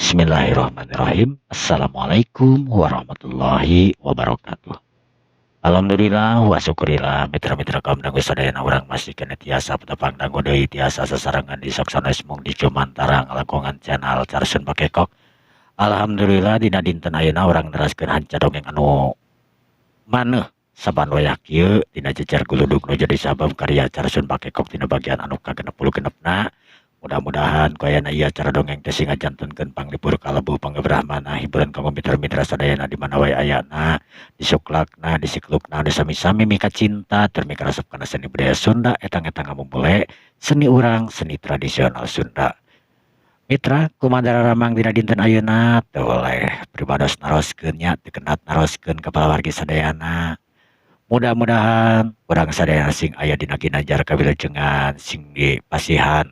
Bismillahirrahmanirrahim. Assalamualaikum warahmatullahi wabarakatuh. Alhamdulillah wa syukurillah, mitra-mitra kaum dangu sadayana, urang masih keneh tiasa patepang dangu deui, tiasa sasarengan di sanes mung di Cumantara ngalangkungan channel Carsun Bakekok. Alhamdulillah, dina dinten ayeuna urang neraskeun hanca dongeng anu maneuh saban wayah kieu dina Jejer Guludug nu jadi sabab karya Carsun Bakekok dina bagian anu ka-66na. Mudah-mudahan ku ayana ieu acara dongeng teh sing ngajantenkeun panglipur kalebu panggebrahmana, hiburan kanggo mitra-mitra sadayana di mana wae ayana, disuklakna, disiklukna, sami-sami mika cinta tur mika resep kana seni budaya Sunda, etang-etang ngamumule seni urang, seni tradisional Sunda. Mitra, kumaha ramang dina dinten ayeuna? Teu oleh pribados naroskeun nya, teu kenat naroskeun ka palawargi sadayana. Mudah-mudahan urang sadayana sing aya dina ginanjar kawilujengan, sing dipasihan,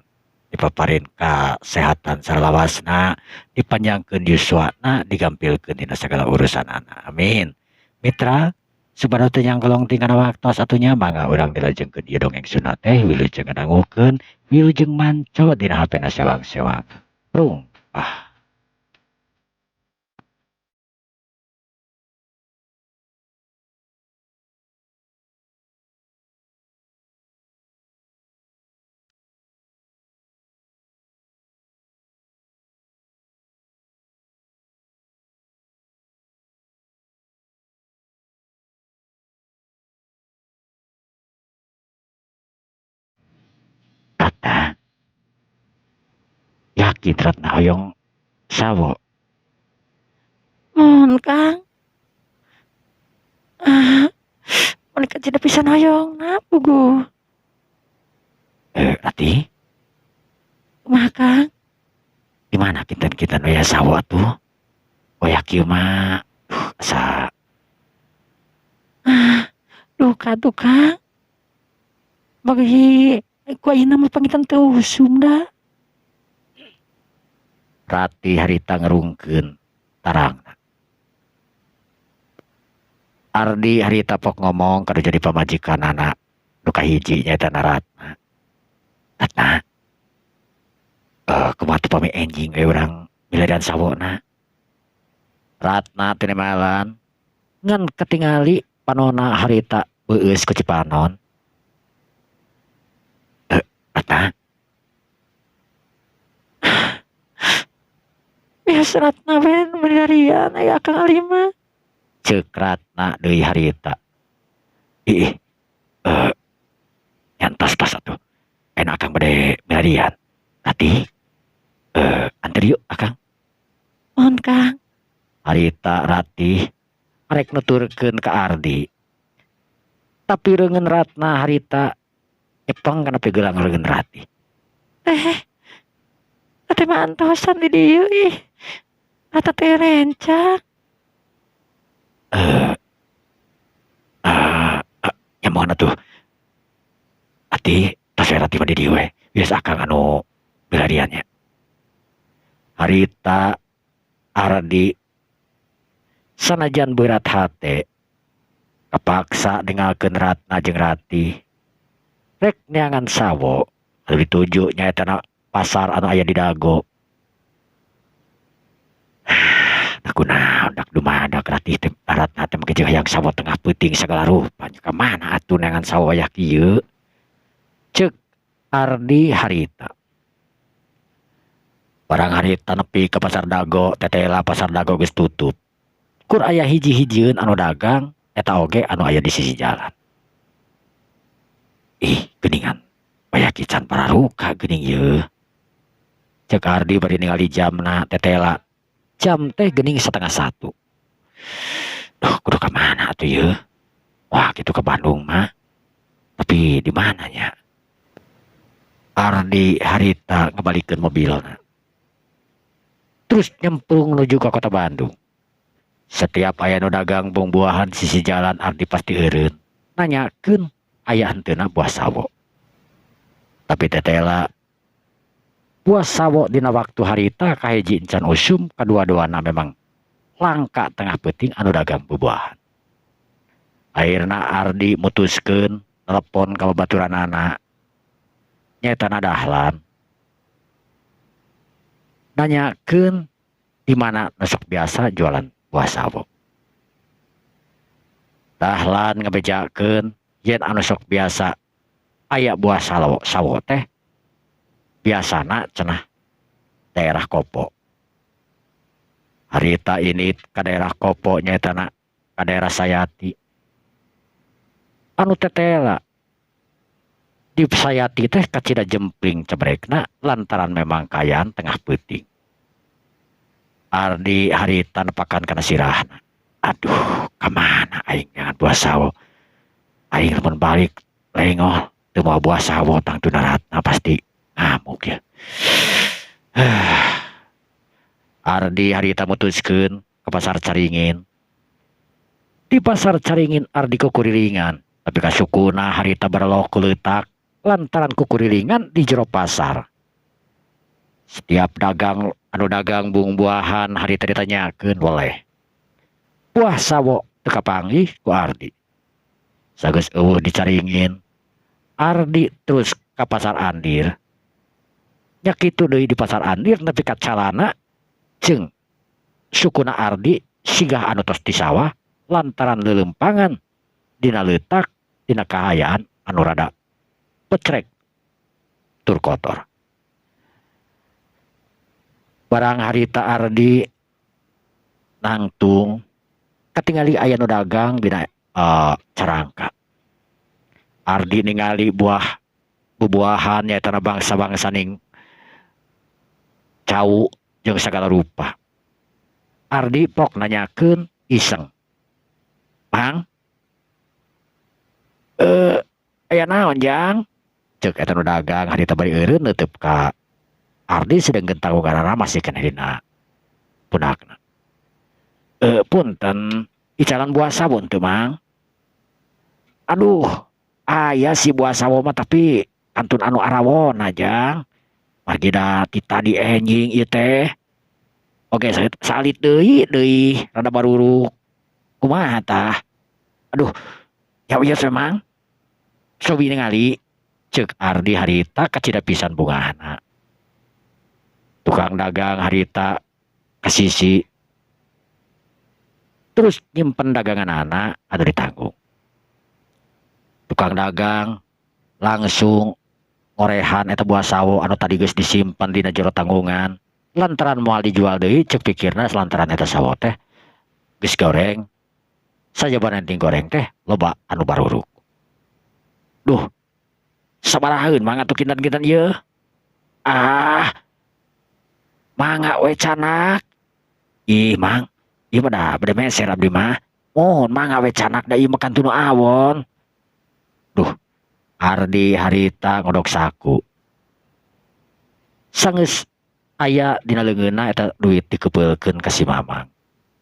dipaparin kasehatan salawasna, dipanjangkeun yuswana, digampilkeun dina sagala urusanana, amin. Mitra, supados teu nyangkolong tingkana waktos atuh nya, mangga urang dilajengkeun ieu dongeng Sunda teh. Wilujeng ngadangukeun, wilujeng manco dina hapena sewang-sewang. Rung ah. Kata yakin Ratna hoyong sawo? Mohon, Kang. Ah, meuni kacida pisan hoyongna puguh. Eh, Rati. Kumaha, Kang? Di mana kinten-kinten aya sawo atuh? Wayah kieu mah asa Ah, duka tuh, Kang. Bagi ku ayeuna mah pangitan teu usum da. Rati harita ngerungkeun tarangna. Ardi harita pok ngomong kadu jadi pamajikanana nu kahiji, nyaeta na Ratna. Ratna, eh, kumaha teu pami enjing we urang milarian sawona? Ratna teu nemalan ngan katingali panona harita beueus ku Cipanon. Eh, Ratna. Biasa Ratna we milarian aya Akang Ali mah. Ceuk Ratna deui harita. Ih, eh, nyantos tos atuh. Enak Akang bade milarian. Rati, eh, anter yuk Akang. Mohon, Kang. Harita Ratih arek nuturkeun ka Ardi. Tapi reungeun Ratna harita nyepeng kana pigelang reungeun Ratih. Teh. Teh mah antosan di dieu ih. Eta teh rencang. Eh, eh, eh, nya mohon atuh. Ati, tos we Ratih mah di dieu we. Biasa Akang anu milarian nya. Harita Ardi sanajan berat hate kapaksa ninggalkeun Ratna jeung Ratih rek neangan sawo anu dituju nyaeta na pasar anu aya di Dago. Dak kunaon dak dumadak Ratih teh, Ratna teh make jeung hayang sawo tengah peuting sagala rupa. Ka mana atuh neangan sawo wayah kieu? Ceuk Ardi harita. Barang harita nepi ka pasar Dago, tetela pasar Dago geus tutup. Kur aya hiji-hijieun anu dagang, eta oge anu aya di sisi jalan. Ih, geuningan wayah kieu can pararuka geuning yeuh. Ceuk Ardi bari ningali jamna, tetela jam teh geuning 12.30. Duh, kudu ka mana atuh yeuh? Wah, kitu ke Bandung mah. Tapi di mana nya? Ardi harita ngebalikeun mobilna. Terus nyemplung menuju ke kota Bandung. Setiap aya nu dagang buah-buahan sisi jalan, Ardi pasti eureun nanyakeun aya henteuna buah sawo. Tapi tetela buah sawo dina waktu harita kahiji encan usum, kadua-duana memang langka tengah peuting anu dagang buah-buahan. Akhirna Ardi mutuskeun telepon ka babaturanana, nyaeta na Dahlan. Nanyakeun Di mana nu sok biasa jualan buah sawo. Dahlan ngabejakeun yen anu sok biasa aya buah sawo teh biasana cenah daerah Kopo. Harita ini ka daerah Kopo nyaetana ka daerah Sayati. Anu tetela di Sayati teh kacida jempling cebrekna lantaran memang kaayaan tengah peuting. Ardi harita nepakan kana sirahna. Aduh, kamana aing ngan buah sawo. Aing lamun balik lengol teu mawa buah sawo tangtuna Ratna pasti ngamuk ya. Ardi harita mutuskeun ke pasar Caringin. Di pasar Caringin Ardi kukurilingan, tapi kasukuna harita barelok kuleutak lantaran kukurilingan di jero pasar. Setiap dagang anu dagang buah-buahan harita ditanyakeun weleh. Buah sawo teu kapanggih ku Ardi. Sageus eueuh di Caringin, Ardi terus ka pasar Andir. Nya kitu deui di pasar Andir nepi ka calana jeung sukuna Ardi sigah anu tos di sawah lantaran leuleumpangan dina leutak dina kaayaan anu rada pecrek tur kotor. Barang harita Ardi nangtung katingali aya nu dagang dina carangka. Ardi ningali buah bubuahan nyaeta bangsa-bangsaning cau jeung sagala rupa. Ardi pok nanyakeun iseng. Mang, aya naon jang? Ceuk eta nu dagang harita bari eureun neuteub ka Ardi sedengkeun tanggunganana masih keneh dina pundakna. Punten, icalan buah sawo teu Mang? Aduh, aya si buah sawo mah tapi kantun anu arawona jang. Margi da ti tadi enjing ieu teh. Oke, salit deui deui rada baruruk. Kumaha tah? Aduh, ya wios we Mang. Cobi ningali ceuk Ardi harita kacida pisan bungahna. Tukang dagang harita kasisi terus nyimpen daganganana anu ditanggung. Tukang dagang langsung ngorehan eta buah sawo anu tadi geus disimpen dina jero tanggungan lantaran moal dijual deui ceuk pikirna lantaran eta sawo teh geus goreng sajabana ting goreng teh loba anu baruruk. Duh, sabarahaeun Mang atuh kinten-kinten ieu? Ah, mangga we canak. Ih Mang, ieu mah da bade meser abdi mah. Mohon mangga we canak da ieu mah kantun nu awon. Duh, Ardi harita ngodok saku. Sanggeus aya dina leungeunna eta duit dikepeulkeun ka si Mamang.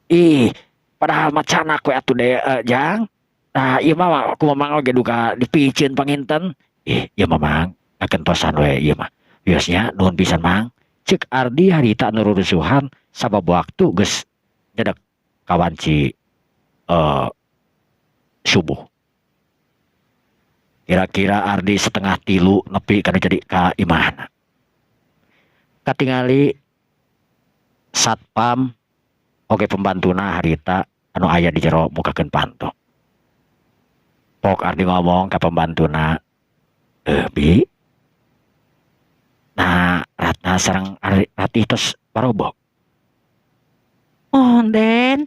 Ih, padahal mah canak we atuh de jang. Nah, ieu mah ku Mamang oge duka dipiceun panginten. Ih, ieu mah Mang, ngagentosan we ieu mah. Wios nya nuhun pisan Mang. Ceuk Ardi harita nu rurusuhan sabab waktu geus nyedek kawanci subuh. Kira-kira Ardi 2.30 nepi kana jadi ka imahna. Katingali satpam oge pembantuna harita anu aya di jero mukakeun panto. Pok Ardi ngomong ka pembantuna, "Bi, nah Ratna sareng Ratih tos barobo." Mohon Den,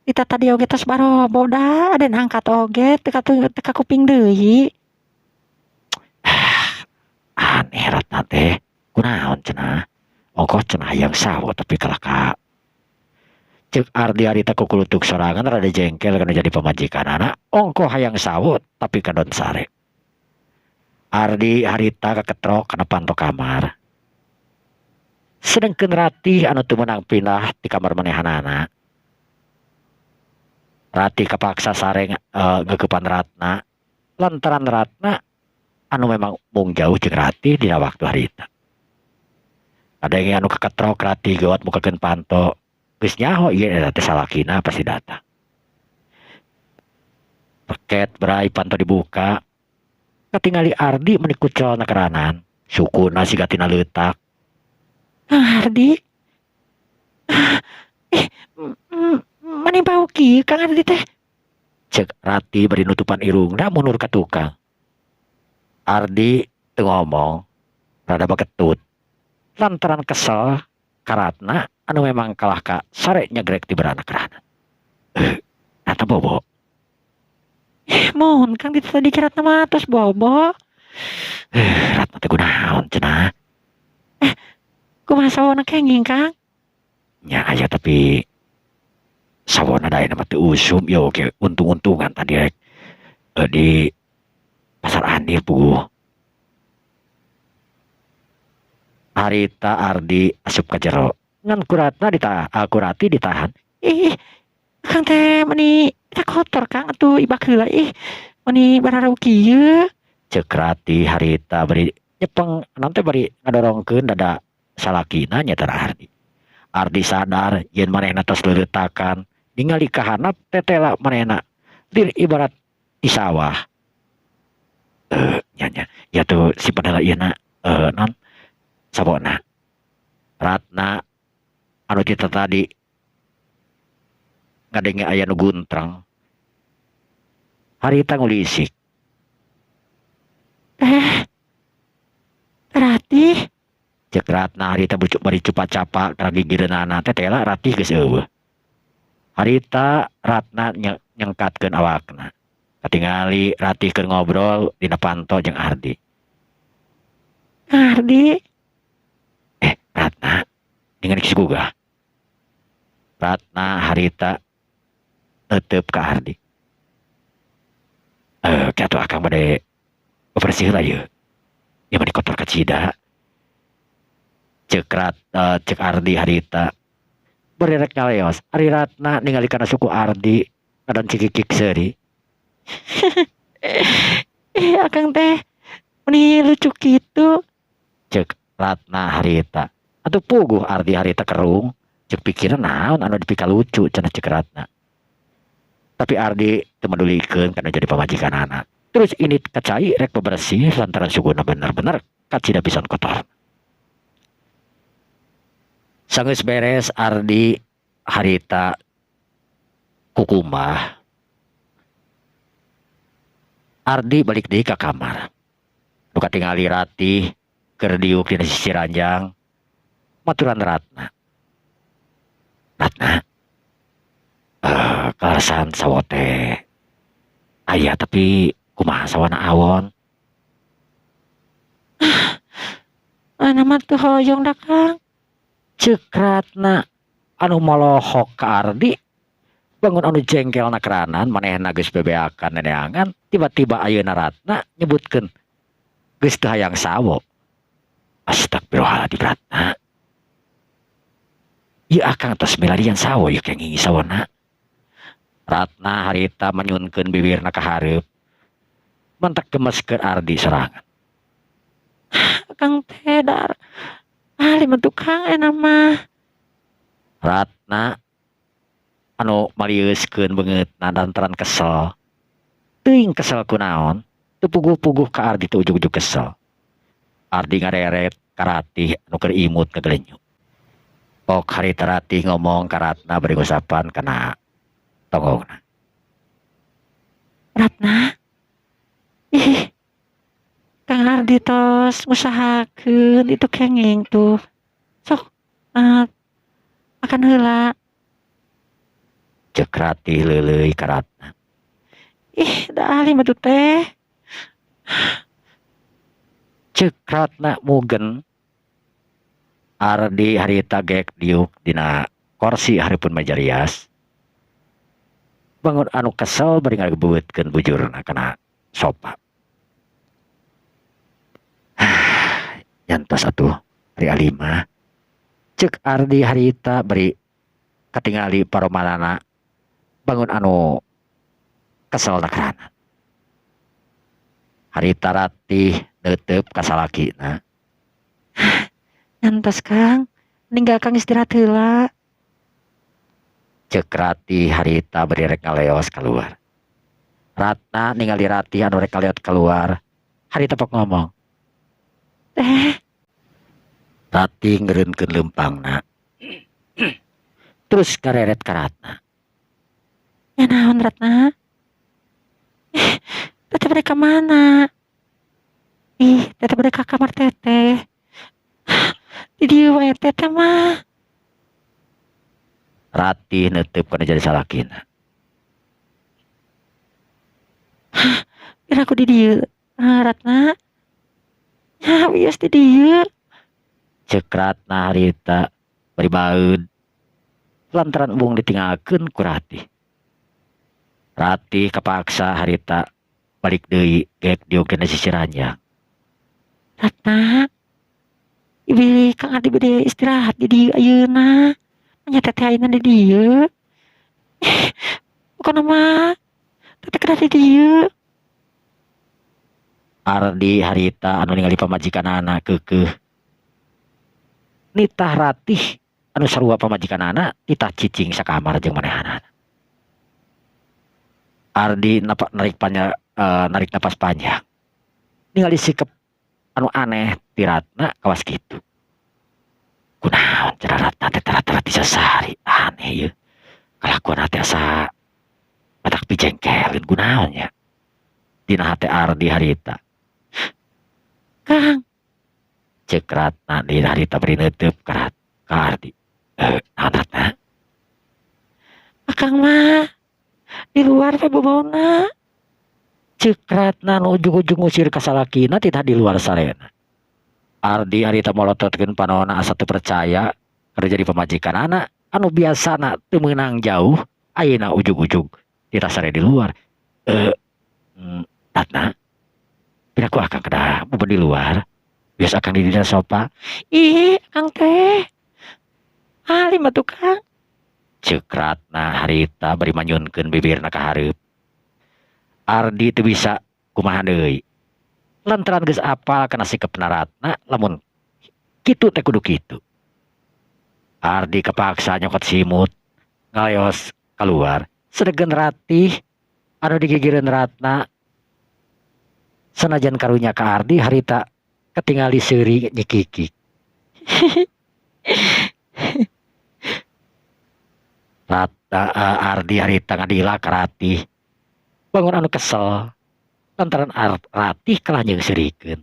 kita tadi oge tos barobo da, Aden angkat oge teu kakuping deui. Aneh Ratna teh, kunaon cenah? Ongkoh cenah hayang sawo tapi kalah ka. Ceuk Ardi harita kukulutuk sorangan rada jengkel kana jadi pamajikanana, ongkoh hayang sawo tapi kadon sare. Ardi harita kaketrok kana panto kamar. Sedengkeun Ratih anu teu meunang pindah di kamar manehanana. Ratih kapaksa sare ngeukepan Ratna lantaran Ratna anu memang mung jauh jeung Ratih dina waktu harita. Kadenge anu kaketrok Ratih geuwat mukakeun panto. Geus nyaho ieu eta teh salakina pasti datang. Peket berai panto dibuka. Katingali Ardi meni kucelna keranan, sukuna siga tina leutak. Kang Ardi. Ih, mani bau kieu Kang Ardi teh? Cek Ratih bari nutupan irungna mundur ka tukang. Ardi teu ngomong, rada baketut. Lantaran kesel ka Ratna anu memang kalah ka sare nyegrek ti beranak Ratna. Ratna bobo. Ih, mohon Kang di tadi Ratna mah tos bobo. Ratna teh kunaon cenah? Kumaha sawona kenging Kang? Nya aya tapi sawona da ayeuna mah teu usum ieu oge untung-untungan tadi rek di pasar Andir puguh. Harita Ardi asup ka jero ngan ku Ratna ku Ratih ditahan. Ih, Kang teh meni teh kotor Kang atuh ibak heula ih meni bararau kieu. Ceuk Ratih harita bari nyepeng naon teh bari ngadorongkeun dada salakina nyaeta Ardi. Ardi sadar yen manehna tos leuleutakan ningali ka handap tetela manehna lir ibarat di sawah. Nya nya nya tuh simpen heula ieu na naon sawona. Ratna anu ti tatadi ngadenge aya nu guntreng harita ngulisik. Teh Ratih. Ceuk Ratna harita bari cupa-capa kana gigireunana teh tela Ratih geus eueuh. Harita Ratna nyengkatkeun awakna. Katingali Ratih keur ngobrol dina panto jeung Ardi. Ardi. Ratna ningali geus gugah. Ratna harita neuteub ka Ardi. Kitu akang bade bebersih heula ieu. Ieu mah dikotor kacida. Ceuk cek Ardi harita bari rek nyaleos. Ari Ratna ningali kana suku Ardi ngadon cikikik seuri. Ih, akang teh meni lucu kitu. Ceuk Ratna harita. Atuh puguh Ardi harita kerung. Ceuk pikirna naon anu dipikalucu cenah ceuk Ratna. Tapi Ardi teu medulikeun kana jadi pamajikanana. Terus ini ka cai rek bebersih lantaran sukuna bener-bener kacida pisan kotor. Sanggeus beres Ardi harita kukumah. Ardi balik deui ka kamar. Nu katingali Ratih keur diuk dina sisi ranjang maturan Ratna. Ratna, kaleresan sawo teh aya tapi kumaha sawana awon? Ana mah teu hoyong da Kang. Ceuk Ratna anu molohok ka Ardi bangun anu jengkelna keranan manehna geus bebeakan neneangan tiba-tiba ayeuna Ratna nyebutkeun geus teu hayang sawo. Astagfirullahaladzim Ratna. Ieu akang tos milarian sawo ieu kenging sawona. Ratna harita menyunkeun bibirna ka hareup. Mantak gemes keur Ardi sorangan. Akang teh dar ahli mah tukang enak mah. Ratna anu malieuskeun beungeutna lantaran kesel. Teuing kesel kunaon, teu puguh-puguh ka Ardi teu ujug-ujug kesel. Ardi ngareret ka Ratih anu keur imut ngagelenyuk. Pok harita Ratih ngomong ka Ratna bari ngusapan kana tonggongna. Ratna. Ih. Kang Ardi tos ngusahakeun itu kenging tuh. Sok makan heula. Ceuk Ratih leuleuy ka Ratna. Ih, da ahli mah tuh teh. Ceuk Ratna mugen. Ardi harita gek diuk dina korsi hareupeun meja rias. Bangun anu kesel bari ngagebeutkeun bujurna kana sofa. Nyantos atuh ari alima. Ceuk Ardi harita bari katingali paromanana bangun anu kesel nakrana. Harita Ratih neuteub ka salakina. Nyantos Kang, ninggal Kang istirahat heula. Ceuk Ratih harita bari rek ngaleos keluar. Ratna ningali Ratih anu rek ngaleot keluar. Harita pok ngomong. Teh. Ratih ngeureunkeun leumpangna. Terus ngareret ka Ratna. Nya naon, Ratna? Ih, teteh bade ka mana? Ih, teteh bade ka kamar teteh. Di dieu wae teteh mah. Ratih neuteup kana jadi salakina. Hah, piraku di dieu, Ratna. Nya wios di dieu. Ceuk Ratna harita bari baeud lantaran embung ditinggalkeun ku Ratih. Ratih kapaksa harita balik deui geek diuk dina sisi ranjang. Ratna, bilih Kang Ardi bade istirahat di dieu ayeuna. Nya teteh ayeuna di dieu. Pokona mah teteh kedah di dieu. Ardi harita anu ningali pamajikanana keukeuh nitah Ratih anu sarua pamajikanana titah cicing sakamar jeung manehanana. Ardi narik panjang, narik napas panjang ningali sikap anu aneh ti Ratna kawas kitu. Kunaon cenah Ratna teh tara-tara ti sasari aneh ieu. Kalakuan teh asa matak pijengkelkeun kunaon nya. Dina hate Ardi harita. Kang, Ceuk Ratna dina harita bari neuteub ka Ardi. Naon, Ratna? Akang mah di luar we bobona. Ceuk Ratna nu ujug-ujug ngusir ka salakina titah di luar sarena. Ardi harita molototkeun panona asa teu percaya kada jadi pamajikanana anu biasana teu meunang jauh ayeuna ujug-ujug titah sare di luar. Ratna, piraku akang kedah bobo di luar. Biasa akang di dina sofa. Ih, Akang teh. Alim atuh, Kang. Ceuk Ratna harita bari manyunkeun bibirna ka hareup. Ardi teu bisa kumaha deui. Lantaran geus apal kana sikepna Ratna lamun kitu teh kudu kitu. Ardi kepaksa nyokot simut ngaleos keluar. Sedengkeun Ratih anu digigireun Ratna sanajan karunya ka Ardi harita ketingali seuri nyikikik. Ratna Ardi harita ngadila ka Ratih. Bangun anu kesel lantaran Ratih kalah nyeungseurikeun.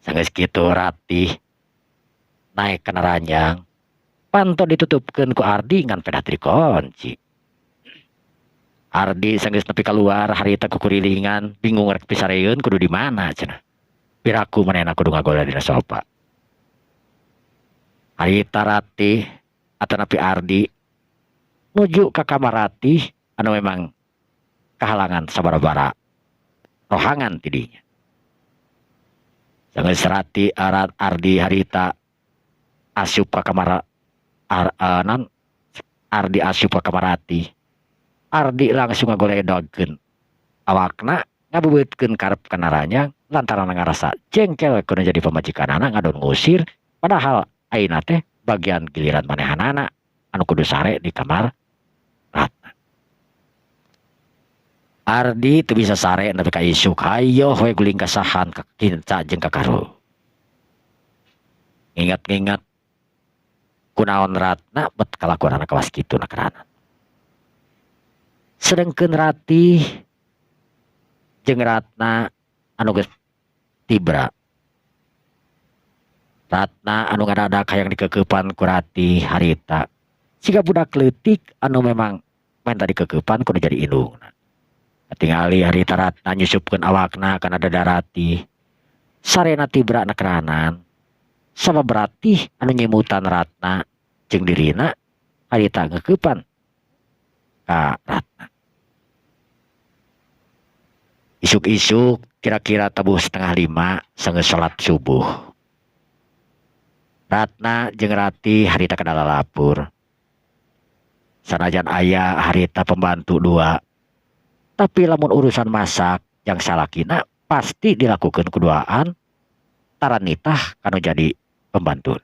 Sanggeus kitu Ratih naek kana ranjang, panto ditutupkeun ku Ardi ngan pedah teu dikunci. Ardi sanggeus nepi kaluar harita kukurilingan bingung rek pisareun kudu di mana cenah. Piraku manehna kudu ngagoda dina sofa. Harita Ratih atanapi Ardi nuju ka kamar Ratih anu memang kahalangan sabara-bara rohangan tidinya. Sanggeus Ratih arat Ardi harita asup ka kamar nan Ardi asup ka kamar Ratih. Ardi langsung ngagoledogkeun awakna ngabebeutkeun karep kana ranjang lantaran ngarasa jengkel kudu jadi pamajikanana ngadon ngusir padahal ayeuna teh bagian giliran manehanana anu kudu sare di kamar Ratna. Ardi teu bisa sare nepi ka isuk hayoh we guling kasahan ka kinca jeung ka karu. Nginget-nginget kunaon Ratna bet kalakuanana kawas kitu na keranan. Sedengkeun Ratih jeung Ratna anu geus tibra. Ratna anu ngadadak hayang dikekeupan ku Ratih harita. Siga budak leutik anu memang menta dikekeupan kudu jadi indungna. Katingali harita Ratna nyusupkeun awakna kana dada Ratih. Sarena tibra na keranan. Sabab Ratih anu nyimutan Ratna jeung dirina harita ngekeupan ka Ratna. Isuk-isuk kira-kira tabuh 4.30 sanggeus salat subuh. Ratna jeung Ratih harita kana lalapur. Sanajan aya harita pembantu dua, tapi lamun urusan masak yang salakina pasti dilakukan kuduaan tara nitah kanu jadi pembantu.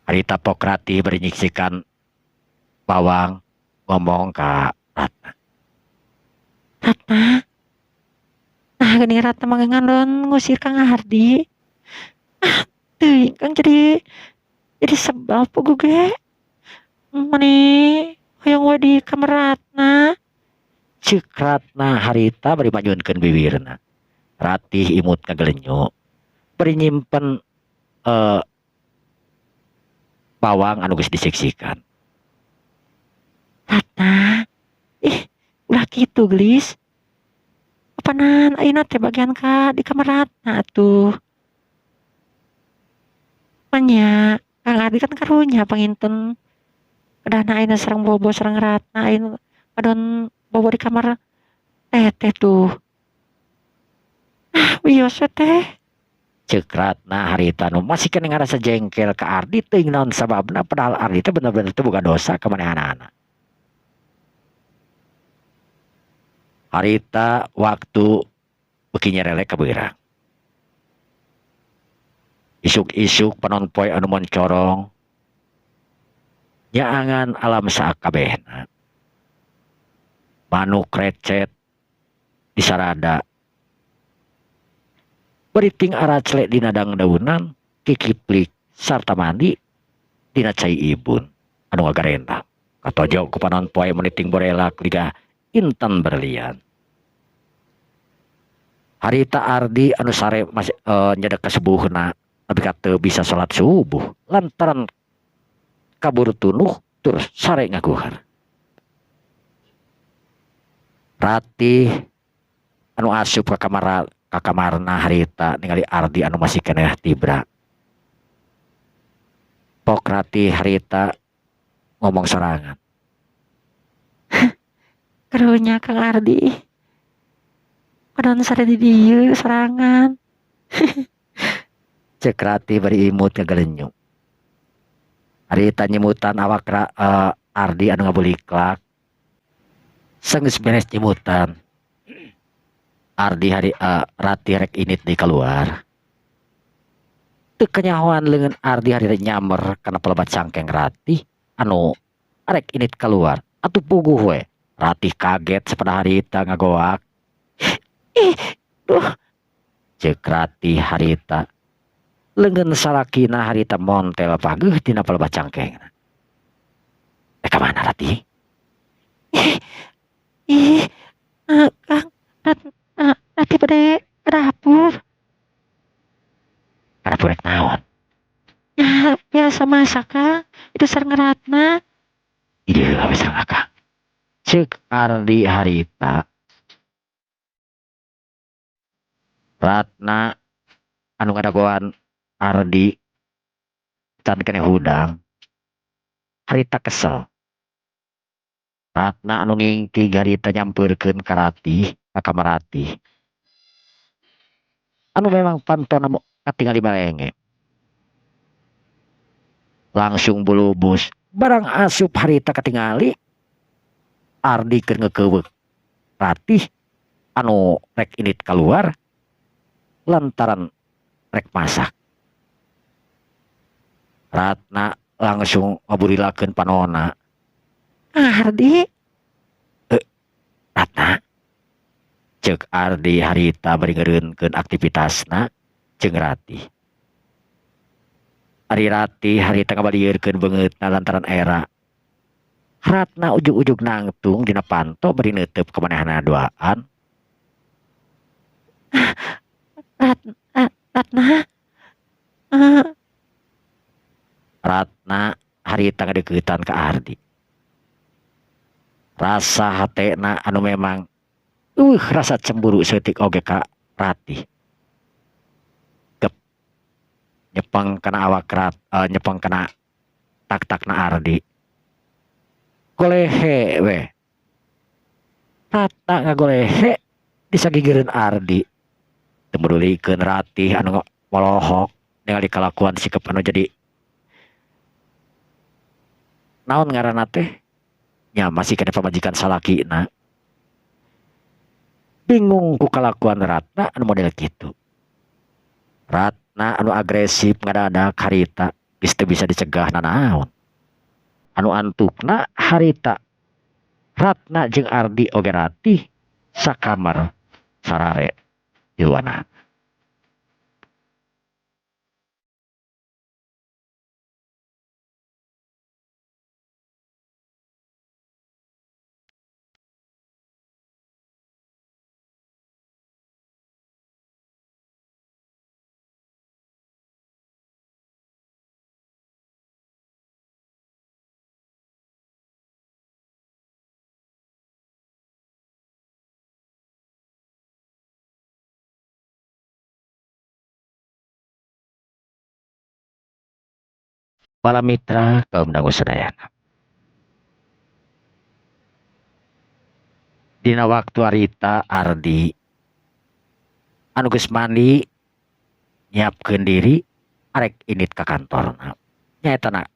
Harita pok Ratih bari nyiksikan bawang ngomong ka Ratna. Ratna, nah geuning Ratna mah ngadon ngusir Kang Ardi. Ah, teuing Kang jadi sebal puguh ge. Mani hoyong we di kamar Ratna. Ceuk Ratna harita bari manyunkeun biwirna. Ratih imut ngagelenyo. Bari nyimpen bawang anu geus disiksikan. Ratna, ih ulah kitu gelis. Apanan ayeuna teh bagian ka di kamar Ratna atuh. Manya Kang Ardi kan karunya panginten. Kedahna ayeuna sareng bobo sareng Ratna ayeuna adon bobo di kamar teteh tuh. Ah wios we teh. Ceuk Ratna harita nu masih keneh ngarasa jengkel ka Ardi teuing naon sababna padahal Ardi teh bener-bener teu boga dosa ka manehanana. Harita waktu beuki nyerelek ka beurang. Isuk-isuk panon poe anu moncorong nyaangan alam saakabehna. Manuk recet disarada. Beriting aracle dina dangdaunan kikiplik sarta mandi dina cai ibun anu ngagarendang. Katojo ku panon poe meniting borelak liga intan berlian. Harita Ardi anu sare masih nyedek ka subuhna tapi ka teu bisa salat subuh lantaran kabur tunuh tur sare ngaguhar. Ratih anu asup ka kamar ka kamarna harita ningali Ardi anu masih keneh tibra. Pok Ratih harita ngomong sorangan. Karunya Kang Ardi. Padahal sare di dieu sorangan. Ceuk Ratih bari imut ngagalenyum. Harita nyimutan awak Ardi anu ngabuliklak. Sanggeus beres nyimutan. Ardi hari Ratih rek init deui kaluar. Teu kanyahoan leungeun Ardi hari nyamer kana pelebat cangkeng Ratih anu arek init kaluar. Atuh puguh we. Ratih kaget sapada harita ngagoak. Ih, duh. Ceuk Ratih harita. Leungeun salakina harita montel pageuh dina pelebat cangkengna. Ka mana Ratih? Ih, ih, Kang, Ratih bade ka dapur. Ka dapur rek naon? Ya, biasa masak Kang, itu sareng Ratna. Ieu we sareng Akang. Ceuk Ardi harita. Ratna anu ngadagoan Ardi can keneh hudang. Harita kesel. Ratna anu ngingkig harita nyampeurkeun ka Ratih ka kamar Ratih. Anu memang pantona katingali malenge. Langsung bulubus barang asup harita katingali Ardi keur ngekeuweuk Ratih anu rek init kaluar lantaran rek masak. Ratna langsung ngaburilakeun panona. Ardi? Ratna? Ceuk Ardi harita bari ngeureunkeun aktivitasna jeung Ratih. Ari Ratih harita ngabalieurkeun beungeutna lantaran era. Ratna ujug-ujug nangtung dina panto bari neuteup ka manehna duaan. Ratna? Ratna harita ngadeuketan ka Ardi. Rasa hatena anu memang rasa cemburu seutik oge ka Ratih. Gep nyepeng kana awak nyepeng kana tak-takna Ardi. Golehe we. Ratna ngagolehe disagigireun Ardi. Teu medulikeun Ratih anu molohok ningali kalakuan sikep anu jadi naon ngaranna teh? Nya masih keneh pamajikan salakina. Bingung ku kalakuan Ratna anu model kitu. Ratna anu agresif ngadadak harita geus teu bisa dicegah nanaon. Anu antukna harita Ratna jeung Ardi oge Ratih sakamar sarare tiluanana. Para mitra kaum dangu sadayana. Dina waktu harita Ardi anu geus mandi nyiapkeun diri arek indit ka kantorna nyaeta na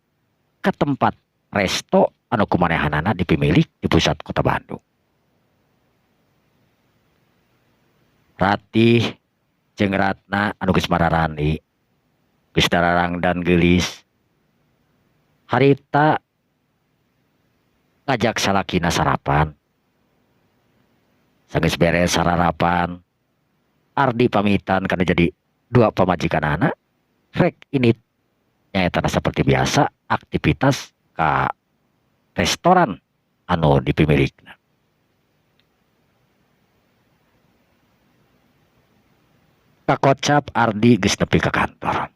ka tempat resto anu kumanehanana dipimilik di pusat kota Bandung. Ratih jeung Ratna anu geus mararandi geus dararangdan geulis harita ngajak salakina sarapan. Sanggeus beres sararapan Ardi pamitan kana jadi dua pamajikanana rek indit nyaeta seperti biasa aktivitas ka restoran anu dipimilikna. Kakocap Ardi geus nepi ka kantor.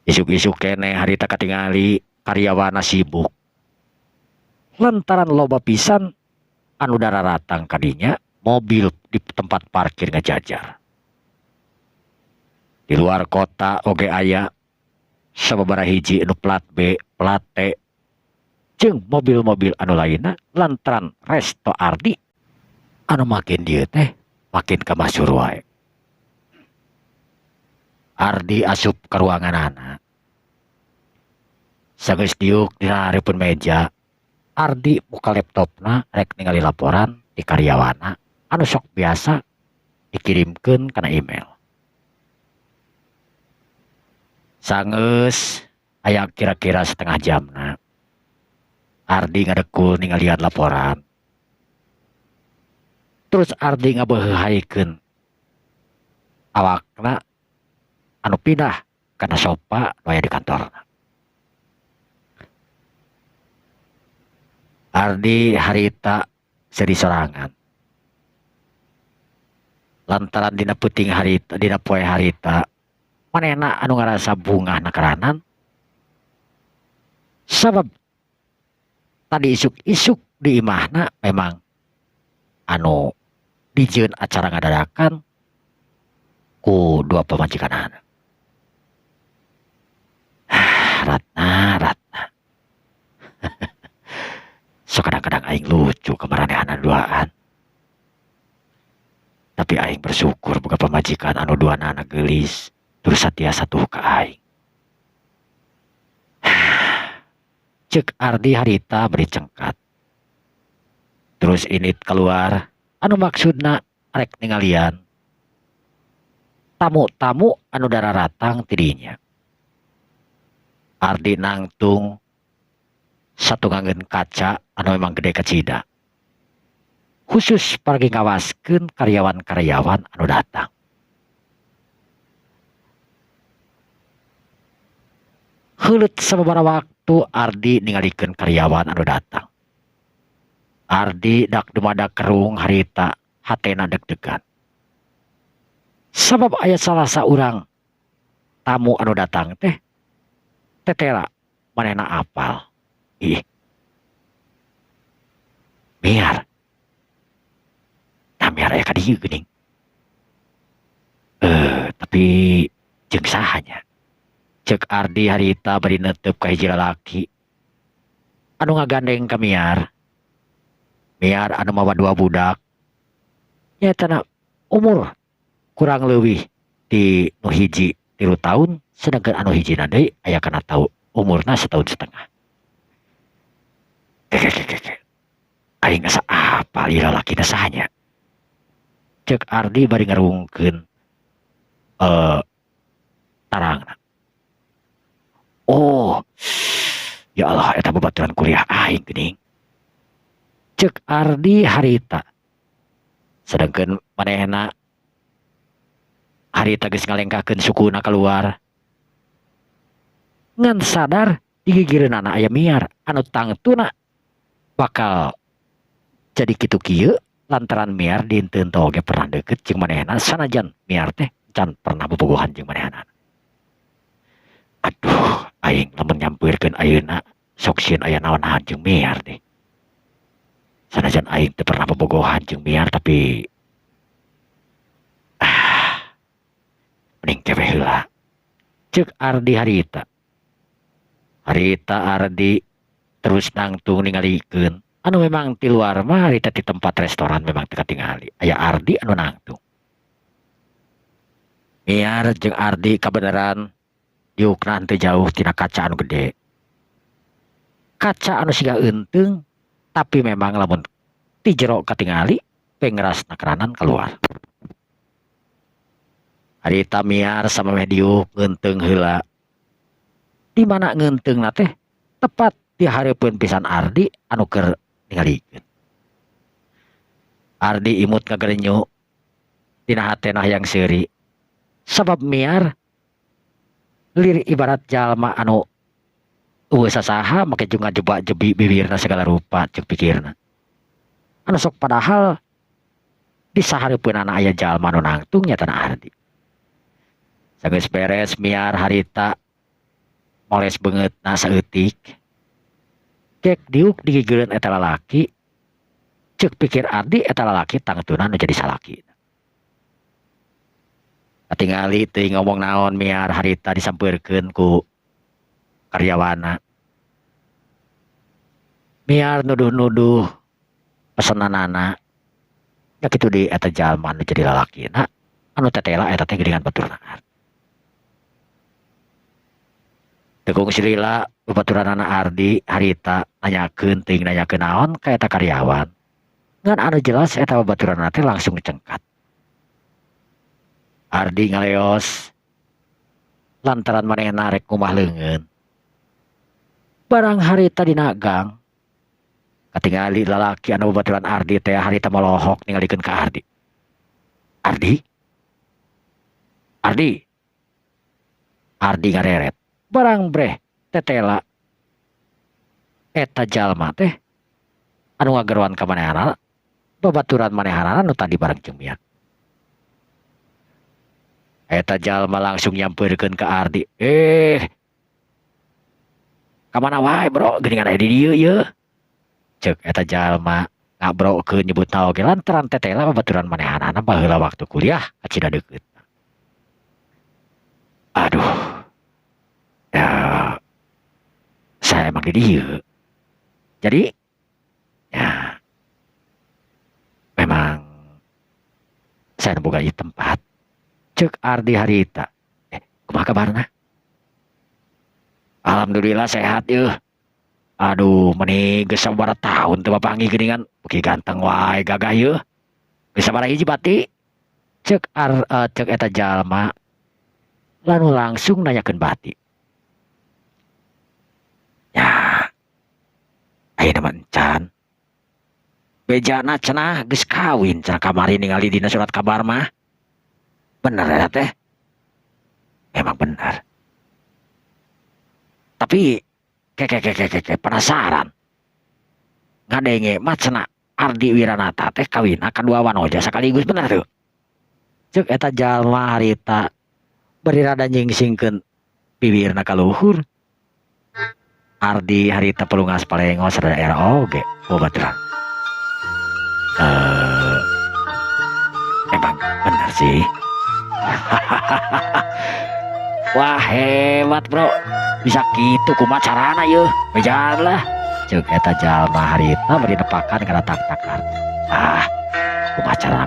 Isuk-isuk keneh harita katingali karyawanna sibuk. Lantaran loba pisan anu dararatang kadinya mobil di tempat parkir ngajajar. Di luar kota oge aya sababaraha hiji anu plat B, plat T, jeung mobil-mobil anu lainna lantaran resto Ardi anu makin dieu teh makin kamasyhur wae. Ardi asup ka ruanganana. Sanggeus diuk dina hareupeun meja, Ardi muka laptopna rek ningali laporan di karyawanna anu sok biasa dikirimkeun kana email. Sanggeus aya kira-kira setengah jamna Ardi ngadekul ningalian laporan. Terus Ardi ngabeuheuhaikeun awakna anu pindah kana sofa nu aya di kantorna. Ardi harita seuri sorangan. Lantaran dina peuting harita, dina poe harita manehna anu ngarasa bungah nakaranan sabab tadi isuk-isuk di imahna memang anu dijieun acara ngadadakan ku dua pamajikanana. Ratna, Ratna. Sok kadang-kadang aing lucu kamaranehana duaan. Tapi aing bersyukur boga pamajikan anu duanana geulis terus satiasa tuh ka aing. Ceuk Ardi harita bari cengkat. Terus init keluar anu maksudna rek ningalian tamu-tamu anu dararatang tidinya. Ardi nangtung satunggangeun kaca anu memang gede kacida. Khusus paragi ngawaskeun karyawan-karyawan anu datang. Heuleut sababaraha waktu Ardi ningalikeun karyawan anu datang. Ardi dak dumadak kerung harita hatena deg-degan. Sabab aya salah saurang tamu anu datang teh tetela manehna apal. Ih. Miar. Tah miar aya ka dieu geuning. Tapi jeung saha nya? Ceuk Ardi harita bari neuteup ka hiji lalaki anu ngagandeng ka Miar. Miar anu mawa dua budak. Nyaeta umur kurang leuwih ti nu hiji 3 tahun sedangkan anu hijina deui aya kana tau umurna setahun setengah. Keke. Aing asa apal ieu lalakina saha nya? Ceuk Ardi bari ngarungkeun tarangna. Oh, ya Allah eta babaturan kuliah aing geuning. Ceuk Ardi harita. Sedangkan manehna harita geus ngalengkahkeun sukuna keluar. Ngan sadar digigireunana aya Miar anu tangtuna bakal jadi kitu kieu lantaran Miar dinten oge pernah deket jeung manehna sanajan Miar teh can pernah bobogohan jeung manehna. Aduh, aing lamun nyampeurkeun ayeuna sok sieun aya naon-naon jeung Miar teh. Sanajan aing teu pernah bobogohan jeung Miar tapi mending kewe heula. Ceuk Ardi harita. Harita Ardi terus nangtung ningalikeun anu memang ti luar mah harita ti tempat restoran memang teu katingali aya Ardi anu nangtung. Miar jeung Ardi kabeneran diukna henteu jauh tina kaca anu gede. Kaca anu siga eunteung tapi memang lamun ti jero katingali pengrasna keranan keluar. Harita miar samemeh diuk ngeunteung heula. Di mana ngeunteungna teh tepat di hareupeun pisan Ardi anu keur ningalikeun. Ardi imut ngagerenyu dina hatena hayang seuri sabab miar lir ibarat jalma anu eueuh sasaha make jeung ngajeba-jebi bibirna segala rupa ceuk pikirna. Anu sok padahal di sahareupeunana aya jalma anu nangtung nyatana Ardi. Sageus beres miar harita moles beungeutna saeutik. Gek diuk digigeureun eta lalaki ceuk pikir Ardi eta lalaki tangtuna nu jadi salaki. Katingali teuing ngomong naon miar harita disampeurkeun ku karyawana. Miar nuduh-nuduh pesenanana nya kitu deui eta jalma anu jadi lalakina anu tetela eta teh geuningan baturna. Teu kungsi lila babaturanana Ardi harita nanyakeun teuing nanyakeun naon ka eta karyawan. Ngan anu jelas eta babaturanana teh langsung cengkat. Ardi ngaleos lantaran manehna rek ngumah leungeun. Barang harita dina gang katingali lalaki anu babaturan Ardi teh harita molohok ningalikeun ka Ardi. Ardi? Ardi? Ardi ngareret. Barang breh tetela eta jalma teh anu ngageroan ka manehanana babaturan manehanana nu tadi bareng jeung Miar. Eta jalma langsung nyampeurkeun ka Ardi. Ka mana wae bro geuningan aya di dieu yeuh. Ceuk eta jalma ngabrokeun nyebutna oge lantaran tetela babaturan manehanana baheula waktu kuliah kacida deukeut. Aduh. Ya, saya emang di dieu. Jadi ya memang saya boga ieu tempat. Ceuk Ardi harita. Kumaha kabarna? Alhamdulillah sehat yeuh. Aduh, meni geus sabaraha tahun teu papanggih geuningan, beuki ganteng wae gagah yeuh. Geus sabaraha hiji bati? Ceuk ceuk eta jalma lalu langsung nanyakeun bati. Ya, ayeuna mah encan. Bejana cenah geus kawin cenah kamari ningali dina surat kabar mah. Bener eta teh? Memang bener. Tapi ke penasaran. Ngadenge mah cenah Ardi Wiranata teh kawinna ka dua wanoja sekaligus bener tuh. Ceuk eta jalma harita bari rada nyingsingkeun bibirna ka luhur. Ardi harita pelungas palengos rada era oge babaturan. Emang bener sih. Wah hebat bro, bisa gitu kumaha carana yeuh, bejaan lah. Ceuk eta jalma harita bari nepakan kana tak-tak Ardi. Ah,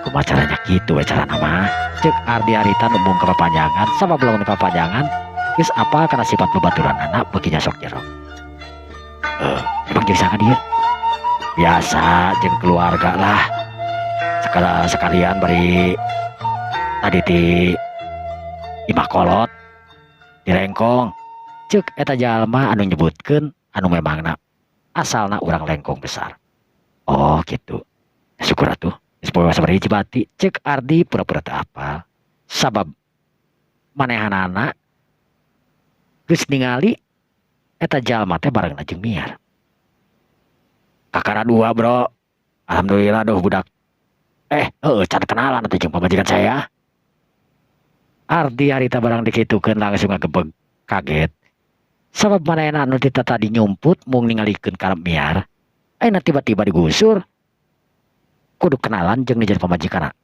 kumaha caranya kitu we carana mah. Ceuk Ardi harita nembung ka papanjangan, sabab lamun papanjangan geus apal kana sifat babaturanana beuki nyasok jero. Emang jeung saha dieu? Biasa jeung keluarga lah. Sekalian bari tadi ti imah kolot di Lengkong. Ceuk eta jalma anu nyebutkeun anu memangna asalna urang Lengkong besar. Oh gitu. Syukur atuh. Geus poe sabaraha hiji bati. Ceuk Ardi pura-pura teu apal. Sabab manehanana geus ningali eta jalma teh barengna jeung Miar. Kakara dua bro. Alhamdulillah doh budak. Can kenalan atuh jeung pamajikan saya. Ardi harita barang dikitukeun langsung ngagebeg kaget. Sabab manehna anu tita tadi nyumput mung ningalikeun ka Miar. Ayeuna tiba-tiba digusur. Kudu kenalan jeung jadi pamajikanna.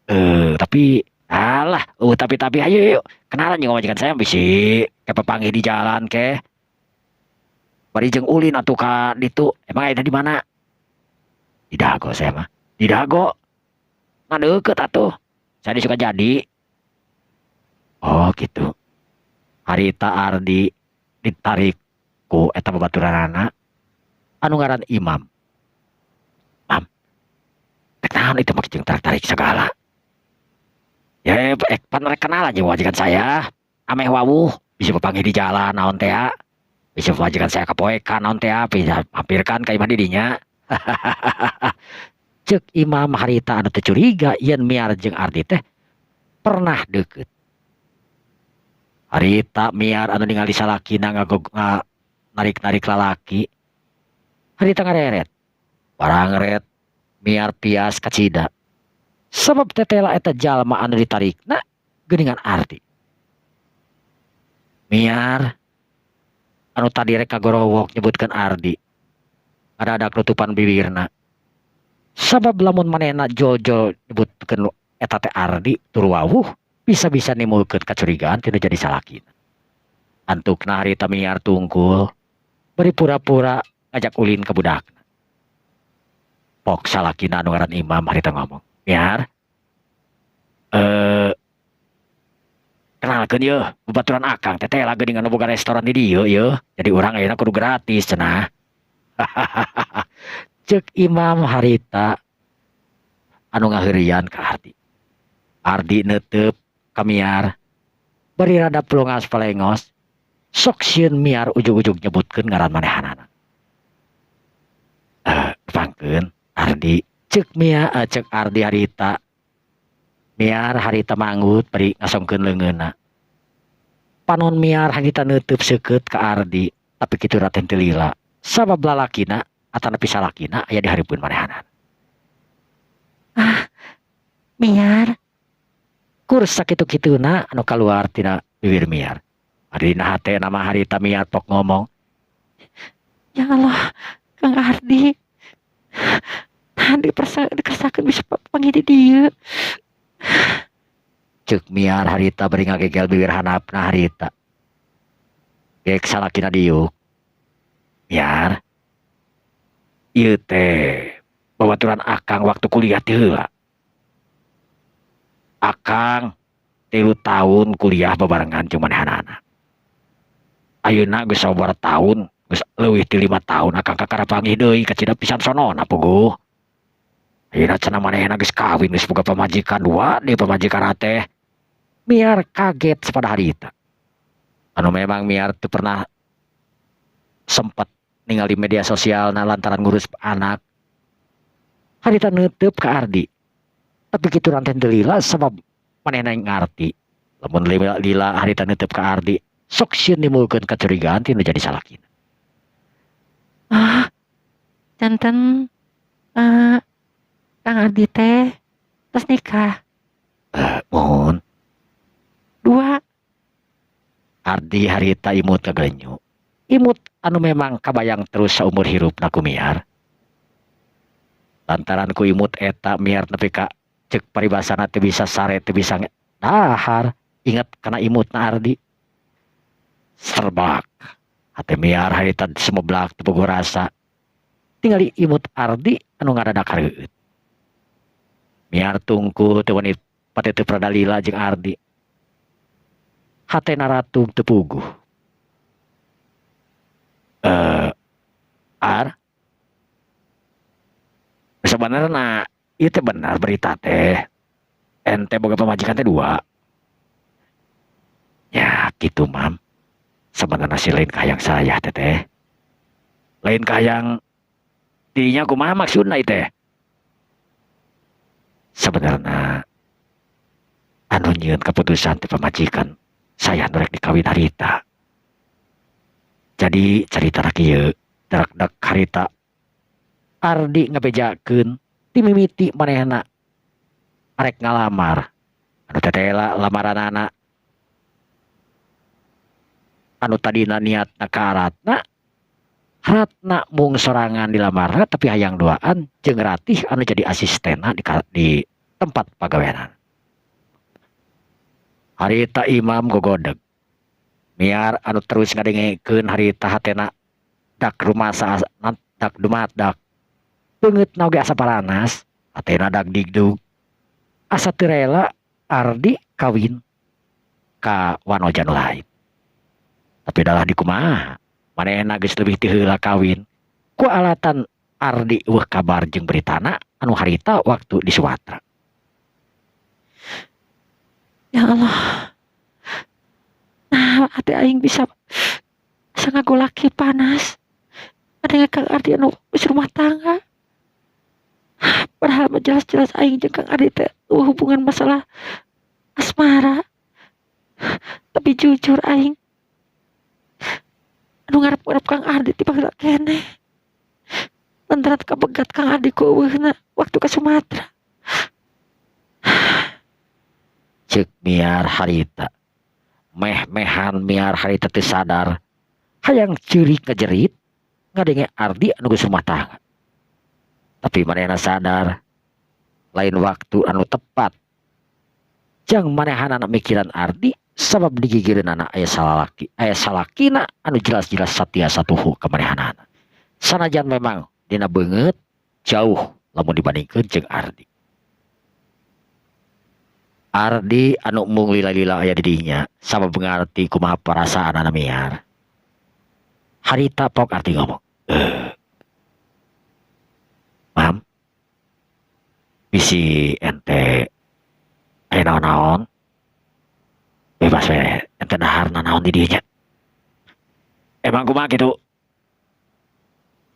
Tapi alah, tapi ayo yuk kenalan jeung pamajikan saya bisi kapapanggih di jalan ke. Bari jeung ulin atuh ka ditu. Emang ayeuna di mana? Di Dago saya mah. Di Dago. Nah, deukeut atuh. Saya di Sukajadi. Oh gitu. Harita Ardi ditarik ku eta babaturanana anu ngaran Imam. Mam, rek naon itu make jeung tarik-tarik segala? Ya, pan rek kenal aja majikan saya. Ameh wawuh, bisa papanggih di jalan naon teh. Bisa majikan saya kapoekan naon teh, bisa mampirkan ka imah didinya. Cek Imam harita anu teu curiga yen Miar jeung Ardi teh pernah deukeut. Harita Miar anu ningali salakina ngagog nga narik-narik lalaki. Harita ngareret. Barangret Miar pias kacida. Sabab tetela eta jalma anu ditarikna geuningan Ardi. Miar anu tadi rek kagorowok nyebutkeun Ardi. Ngadadak nutupan bibirna. Sabab lamun manehna jol-jol nyebutkeun eta teh Ardi tur wawuh, bisa-bisa nimbulkeun kacurigaan tinu jadi salakina. Antukna harita Miar tungkul bari pura-pura ngajak ulin ka budakna. Pok salakina anu ngaran Imam harita ngomong, "Miar, kenalkeun yeuh babaturan akang tetela geuning anu boga restoran di dieu yeuh. Jadi urang ayeuna kudu gratis cenah." Cek Imam harita anu ngaheureuyan ka Ardi. Ardi neuteup ka Miar bari rada pelongas palengos, sok sieun Miar ujug-ujug nyebutkeun ngaran manehanana. Tepangkeun Ardi, cek Mia, cek Ardi harita. Miar harita manggut bari ngasongkeun leungeunna. Panon Miar harita neunteup seukeut ka Ardi, tapi kitu raten teu lila. Sabab lalakina atanapi salakina aya di hareupeun manehanana. Ah, Miar. Kur sakitu-kituna anu kaluar tina bibir Miar. Ari dina hatena mah harita Miar pok ngomong, Ya Allah, Kang Ardi. Nah, dikersakeun bisa papanggih di dieu. Cek Miar harita bari ngagegel bibir handapna harita. Gek salakina diuk. Miar, ieu teh babaturan akang waktu kuliah ti heula. Akang 3 tahun kuliah babarengan jeung manehanana. Ayeuna geus sababaraha tahun, geus leuwih ti 5 tahun akang kakara panggih deui kacida pisan sonona puguh. Ayeuna cenah manehna geus kawin, geus boga pamajikan dua deui pamajikan teh. Miar kaget sapada harita. Anu memang Miar teu pernah sempat ningali media sosial na lantaran ngurus anak. Harita neunteup ka Ardi. Tapi kitu ranten teu lila sabab manehna ngarti. Lamun lila harita neunteup ka Ardi, sok sieun nimbulkeun kacurigaan tinu jadi salakina. Ah, janten Kang Ardi teh tos nikah. Mohon. Dua. Ardi harita imut kagelenyu. Imut anu memang kabayang terus saumur hirupna ku Miar. Lantaran ku imut eta Miar nepi ka cek paribasana teu bisa sare teu bisa dahar, inget kana imutna Ardi. Serbak. Hate Miar harita semeblak teu boga rasa. Tingali imut Ardi anu ngadadak hareueut. Miar tungkul teu wani pate teu pradalila jeung Ardi. Hatena ratug teu puguh. Ar, sebenarnya ieu teh benar berita teh. Ente boga pamajikan teh dua. Ya gitu Mam. Sebenarnya sih lain kahayang saya teteh. Lain kahayang dirinya kumaha maksudna ieu teh. Sebenarnya anu nyieun keputusan teh pamajikan saya nu rek dikawin harita. Jadi carita kieu, darak-dak harita Ardi ngabejakeun ti mimiti manehna arek ngalamar. Anu tetela lamaranana anu tadina niatna ka Ratna, Ratna mung sorangan dilamarna tapi hayang duaan jeung Ratih anu jadi asistenna di tempat pagawean. Harita Imam gogodeg. Miar anu terus ngadengekeun harita hatena Dak rumasa dak dumadak. Beungeutna oge asa paranas, hatena dag digdug. Asa teu rela Ardi kawin ka wanoja nu lain. Tapi dalah dikumaha, manehna geus leuwih ti heula kawin ku alatan Ardi eueuh kabar jeung beritana anu harita waktu di Sumatera. Ya Allah. Nah, hati aing bisa asa ngagolak kieu panas. Ada Kang Ardi anu geus rumah tangga. Padahal mah jelas-jelas aing jeung Kang Ardi teh eueuh hubungan masalah asmara. Tapi jujur aing anu ngarep-ngarep Kang Ardi ti baheula keneh. Lantaran kabegat Kang Ardi ku eueuhna waktu ka Sumatera. Ceuk miar harita. Meh-mehan miar harita teu sadar. Hayang ceurik ngajerit ngadenge Ardi anu geus rumah tangga. Tapi manehna sadar lain waktu anu tepat jang manehanana mikiran Ardi sabab digigireunana aya salalaki aya salakina anu jelas-jelas satia satuhu ka manehanana. Sanajan memang dina beungeut jauh lamun dibandingkeun jeung Ardi. Ardi anu mung lila-lila aya di dinya sabab ngarti kumaha perasaanana miar. Harita pok Ardi ngomong, "Mam, bisi ente aya naon-naon bebas we ente dahar nanaon di dieu nya." Emang kumaha kitu?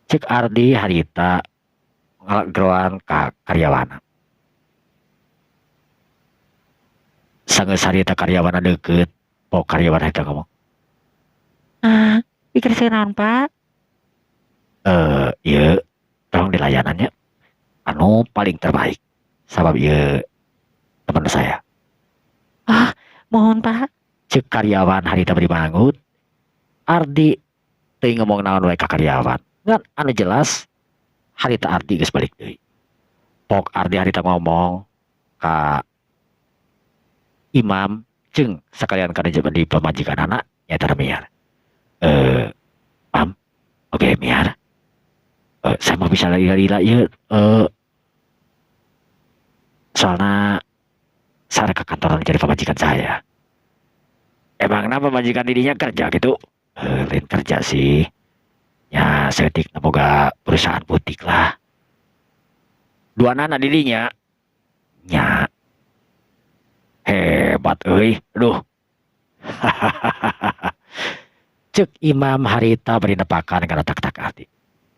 Ceuk Ardi harita ngalageroan ka karyawanna. Sanggeus harita karyawanna deukeut, pok karyawan harita ngomong, Ah, pikir saya naon, Pak? Ieu tolong dilayanan nya anu paling terbaik sabab ieu teman saya." Ah, mohon Pak. Ceuk karyawan harita bari manggut. Ardi teuing ngomong naon wae ka karyawan. Ngan anu jelas harita Ardi geus balik deui. Pok Ardi harita ngomong ka Imam jeung sakalian ka di pamajikanana nyaeta Miar. Mam, oke Miar. Saya mah bisa lila-lila ieu soalna saya ke kantor jadi pamajikan saya. Emangna pamajikan didinya kerja gitu? Lain kerja sih. Ya saeutik boga perusahaan butik lah. Duanana didinya. Nya. Hebat euy. Aduh. Ceuk Imam harita bari nepakan kana tak-tak Ardi.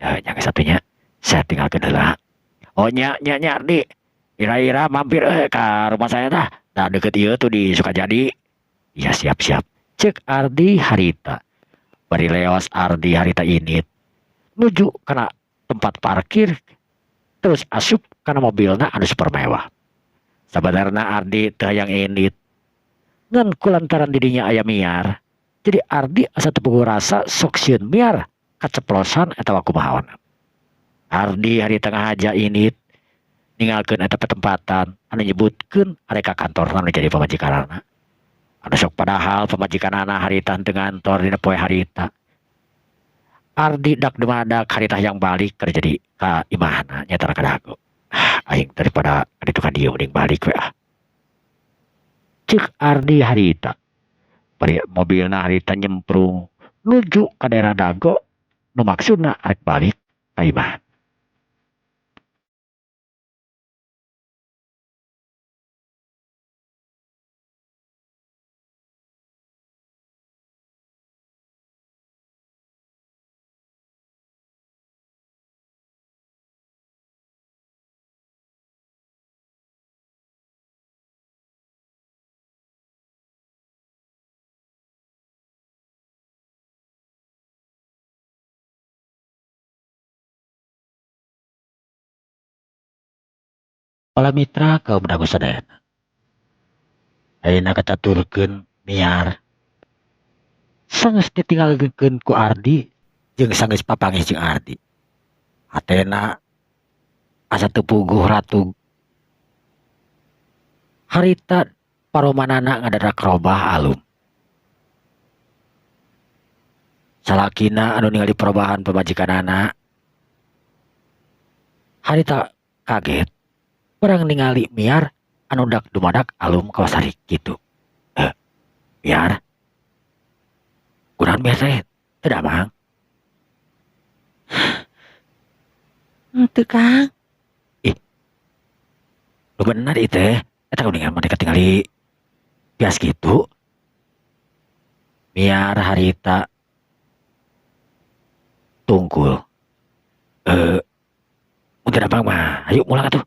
Ya, nya geus atuh nya. Saya tinggalkeun heula. Oh nya nya nya Ardi. Ira-ira mampir ka rumah saya tah. Nah deket ieu tuh di Sukajadi. Ya siap siap. Ceuk Ardi harita. Bari leos Ardi harita init nuju kana tempat parkir terus asup kana mobilna anu super mewah. Sabenerna Ardi teu hayang indit. Ngan kulantaran didinya aya miar, jadi Ardi asa teu puguh rasa sok sieun miar kaceplosan atawa kumaha. Ardi harita ngahaja indit ninggalkeun eta petempatan anu nyebutkeun arek ka kantorna nu jadi pamajikanana. Anu sok padahal pamajikanana harita henteu ngantor dina poe harita. Ardi dak dumadak harita hayang balik keur jadi ka imahna nyaeta ka Dago. Ah, aing daripada kaditu ka dieu mending balik we ah. Ceuk Ardi harita. Bari mobilna harita nyemprung nuju ka daerah Dago nu maksudna arek balik ka imah. Para mitra kaum dangu sadayana. Ayeuna kataturkeun miar. Sanggeus ditinggalkeun ku Ardi jeung sanggeus papanggih jeung Ardi. Hatena asa teu puguh ratug. Harita paromanana ngadadak robah alum. Salakina anu ningali perubahan pamajikanana harita kaget barang ningali Miar anu dak dumadak alum kawasari kitu. Eh, Miar. Kunaon Miar teh? Teu damang? Henteu, Kang. Ih. Nu bener ieu teh. Eta kuningan mah katingali bias kitu. Miar harita tungkul. Eh, mun teu damang mah hayu mulang atuh.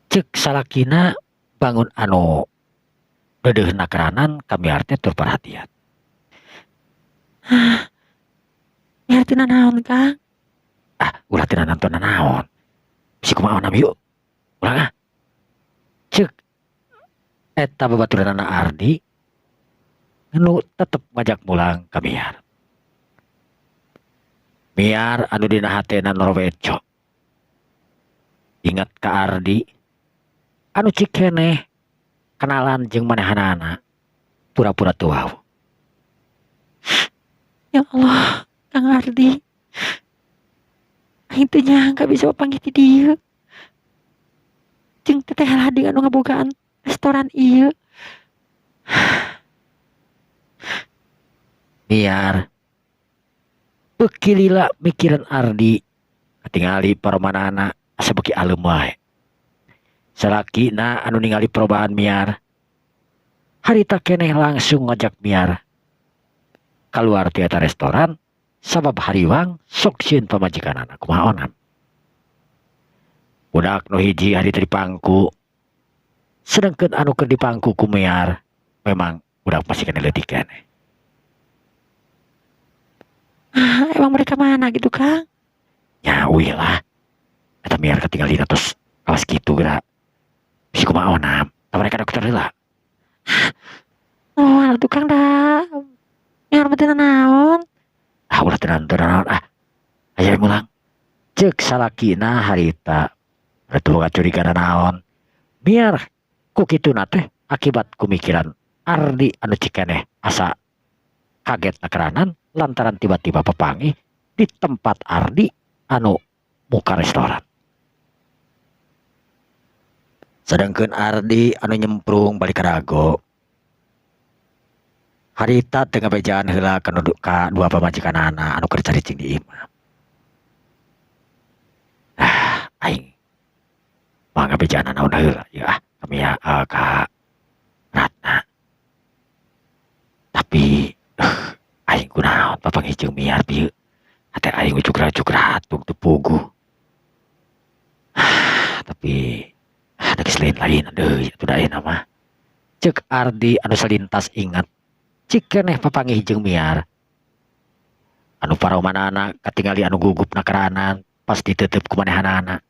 Ceuk salakina bangun anu deudeuhna keranan ka Miar teh tur perhatian. Hah. Miar teu nanaon, Kang? Ah, ulah teu nananton nanaon. Bisi kumaha onam yuk. Ulah ah. Ceuk eta babaturanana Ardi nu tetep ngajak mulang ka Miar. Miar anu dina hatena noroweco. Inget ka Ardi anu cik keneh kenalan jeung manehanana pura-pura teu wawuh. Ya Allah, Kang Ardi. Aing teu nyangka bisa papanggih di dieu. Jeung Teteh Lading anu ngabogaan restoran ieu. Miar beuki lila mikiran Ardi katingali paromanana asa beuki aleum wae. Salakina anu ningali perubahan Miar harita keneh langsung ngajak Miar kaluar ti eta restoran sabab hariwang sok sieun pamajikanana kumaha onam. Budak nu hiji harita dipangku sedengkeun anu keur dipangku ku Miar memang budak masih keneh leutik keneh. Ah, emang mereka mana gitu, Kang? Nya uih lah. Eta Miar katingalina tos kawas kitu geura. Bisi kumaha onam, tah mereka dokter heula. Oh, atuh Kang da. Miar mah teu nanaon. Ah, ulah teu nanaon ah. Hayu mulang. Ceuk salakina harita. Teu boga curiga nanaon. Miar ku kituna teh akibat kumikiran Ardi anu cikeneh asa kaget nakeranan lantaran tiba-tiba papanggih di tempat Ardi anu muka restoran. Sedangkeun Ardi anu nyemprung balik ka Dago. Harita teu ngabejaan heula ka nu ka dua pamajikanana anu keur caricing di imah. Ah, aing moal ngabejaan nanaon heula ieu ah ka Mia ka Ratna. Tapi aing kunaon papanggih jeung Miar bieu. Hate aing ujuk-rajuk-ratuk teu puguh. Tapi da geus lain-lain deui atuh da ayeuna mah. Ceuk Ardi anu salintas inget cik keneh papanggih jeung Miar. Anu paromanana katingali anu gugup nakeranan pas diteuteup ku manehanana.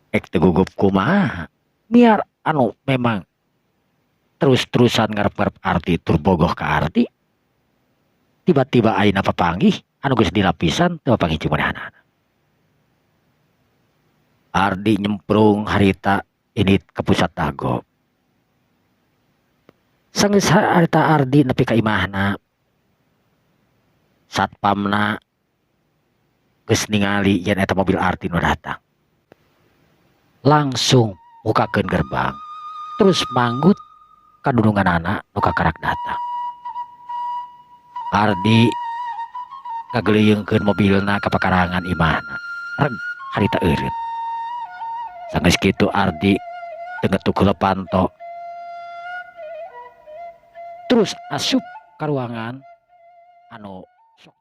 Ek teu gugup kumaha Miar anu memang terus-terusan ngarep-ngarep Ardi tur bogoh ka Ardi. Tiba-tiba ayeuna papanggih anu geus dilapisan teu papanggih jeung manehanana. Ardi nyemprung harita indit ka pusat Dago. Sanggeus harita Ardi nepi ka imahna. Satpamna geus ningali yen eta mobil Ardi nu datang. Langsung mukakeun gerbang terus manggut ka dununganana nu kakarak datang. Ardi ngageleuyeungkeun mobilna ka pakarangan imahna. Reg harita eureun. Sanggeus kitu Ardi teu ngetuk heula panto. Terus asup ka ruangan anu sok